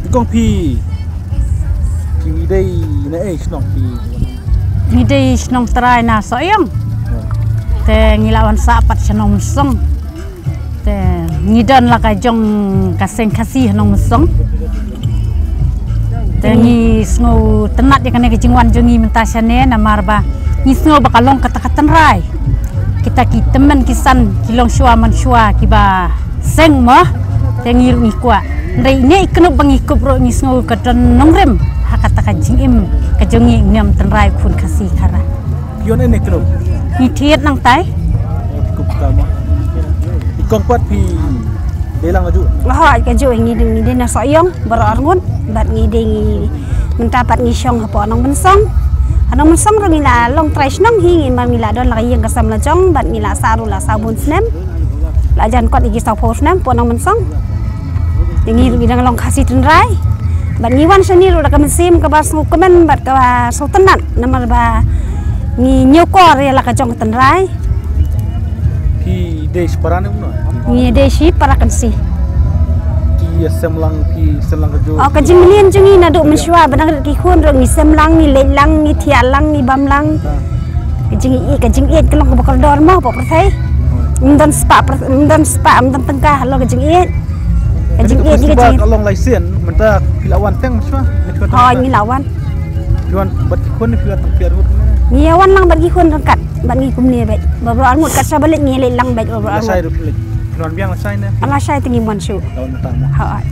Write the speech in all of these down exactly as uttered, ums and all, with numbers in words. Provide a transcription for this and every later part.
Kong phi, phi dei na ei shnong phi? Ngi dei shnong trai na Sohiong. Te ngi la wan sah pat shnong Mynsong. Te ngi don la ka jong ka seng Khasi ha Nongmynsong. Te ngi sngew tynnat ïa kane ka jingwan jong ngi mynta shane namar ba ngi sngew ba ka long kata ka tynrai. Kita ki tymmen ki san ki long shuwa man shuwa kiba seng mo. Te ngi ruh ngi kwah. Hynrei ine i knup ba ngi kup ruh ngi sngew ka don nongrim ha kata ka jingim ka jong ngi ngam tynrai khun Khasi khara. Phi wan ine knup? Ngi thied nangtai. Kup ka mo. I kong pat phi dei lang aju? Hooid, kajuh ngi dei, ngi dei na Sohiong baroh arngut bad ngi dei ngi mynta pat ngi shong hapoh Nongmynsong. Ha Nongmynsong ruh ngi la long trai shnong hi, ngi man ngi la don la ka ïing ka sem la jong bad ngi la sah ruh la saw bun snem. La jan kot ïa ki saw phew snem hapoh Nongmynsong. Te ngi ruh ngi dang long Khasi tynrai. Bad ngi wan shane ruh da ka mynsiem kaba sngewkmen bad kaba sngewtynnat namar ba ngi ñiewkor ïa la ka jong ka tynrai. Phi dei shi para ne kumno? Ngi dei shi para Kynsi. Ki ïa sem lang, phi sem lang kajuh? Oh, ka jingmlien jong ngi naduh mynshuwa ba dang rit ki khun ruh ngi sem lang, ngi leit lang, ngi thiah lang, ngi bam lang. Ha. Ka jingïeit, ka jingïeit ka long kaba kordor mo hapoh pyrthei. Ym don spah, ym don spah, ym don tyngka, halor ka jingïeit. Ka jingïeit ka jingïeit. Ka long lai sien, mynta phi la wan teng mynshuwa? Hooid, ngi la wan. Phi wan bad ki khun ne phi wan tang phi arngut? Ngi ïa wan lang bad ki khun ryngkat, bad ngi kumne beit. Baroh arngut kat shaba leit ngi leit lang beit baroh arngut. Lashai ruh phi leit. Phi wan biang lashai ne? Lashai te ngim wan shuh. Hooid.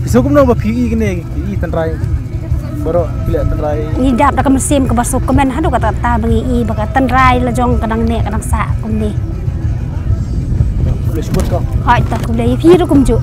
Phi sngew kumno ba phi i kane, phi i tynrai? Baroh phi leh tynrai. Ngi dap da ka mynsiem kaba sngewkmen haduh katta katta ba ngi i ba ka tynrai la jong ka dang neh ka dang sah kumne. Khublei shibun kong. Hooid, to khublei ïa phi ruh kumjuh.